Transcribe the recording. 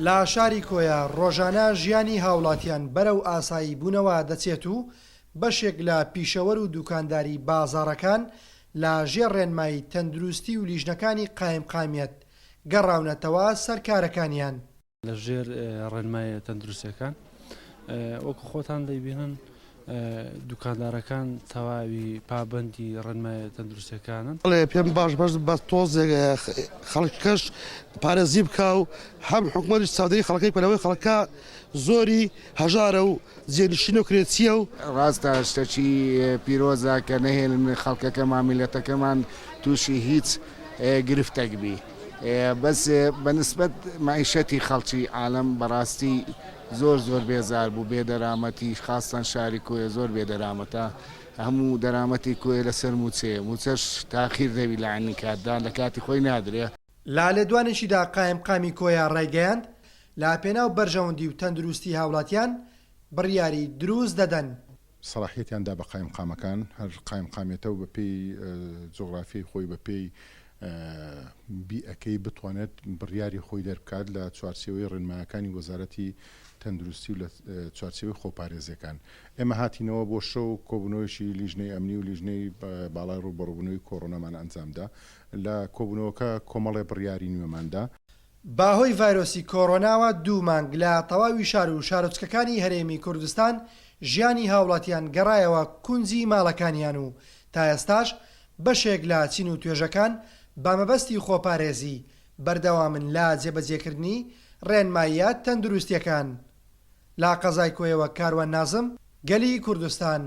لە شاری کۆیە ڕۆژانە ژیانی هاوڵاتیان بەرەو ئاسایی بوونەوە دەچێت و بەشێک لە پیشەوەر و دوکانداری بازاڕەکان لە ژێر ڕێنمایی تەندروستی و لیژنەکانی قایمقامیەت گەڕاونەتەوە سەر کارەکانیان. لە ژێر ڕێنمایە تەندروستیەکان وەکو خۆتان دەیبینن دوکاندارەکان تەواوی پابەندی ڕێنمایە تەندروستیەکانن. بەڵێ پێم باش بەس بە تۆزێک خەڵکەش پارێزی بکا و هەم حکومەتیش چاودێری خەڵکەی بکا لەوەی خەڵکە زۆری هەژارە و جێنشینە و کرێچیە و. ڕاستە شتەکی پیرۆزە کە نەهێلن خەڵکەکەمان میلەتەکەمان توشی هیچ گرفتەک بی بەس بە نسبەت مەعیشەتی خەڵکی عالەم بەڕاستی زۆر زۆر بێزار بوو بێ دەرامەتی خاستەن شاری کۆیە زۆر بێ دەرامەتە هەموو دەرامەتی کۆیە لەسەر موچەیە موچەش تاخیر دەبی لە عەینی کاتدا لە کاتی خۆی نادرێ. لە لێدوانێکیدا قایمقامی کۆیە ڕایگەیاند، لە پێناو بەرژەوەندی و تەندروستی هاوڵاتیان بڕیاری دروست دەدەن. سەڵاحیەتیان دا بە قایمقامەکان، هەر قایمقامیەتە و بەپێی جوغرافیای خۆی بەپێی بیئەکەی بتوانێت بڕیاری خۆی دەربکات لە چوارچێوەی ڕێنمایەکانی وەزارەتی تەندروستی و لە چوارچێوەی خۆپارێزیەکان. ئێمە هاتینەوە بۆ شەو کۆبوونەوەیەکی لیژنەی ئەمنی و لیژنەی باڵای ڕووبەڕووبوونەوەی کۆرۆنامان ئەنجامدا. لە کۆبوونەوەکە کۆمەڵێ بڕیاری نوێمان دا. بەهۆی ڤایرۆسی کۆرۆناوە دوو مانگ لە تەواوی شار و شارۆچکەکانی هەرێمی کوردستان ژیانی هاوڵاتیان گەڕایەوە کونجی ماڵەکانیان و تا ئێستاش بەشێک لە چین و توێژەکان بە مەبەستی خۆپارێزی بەردەوامن لە جێبەجێکردنی ڕێنماییە تەندروستییەکان. لە قەزای کۆیەوە کاروان نازم، گەلی کوردستان.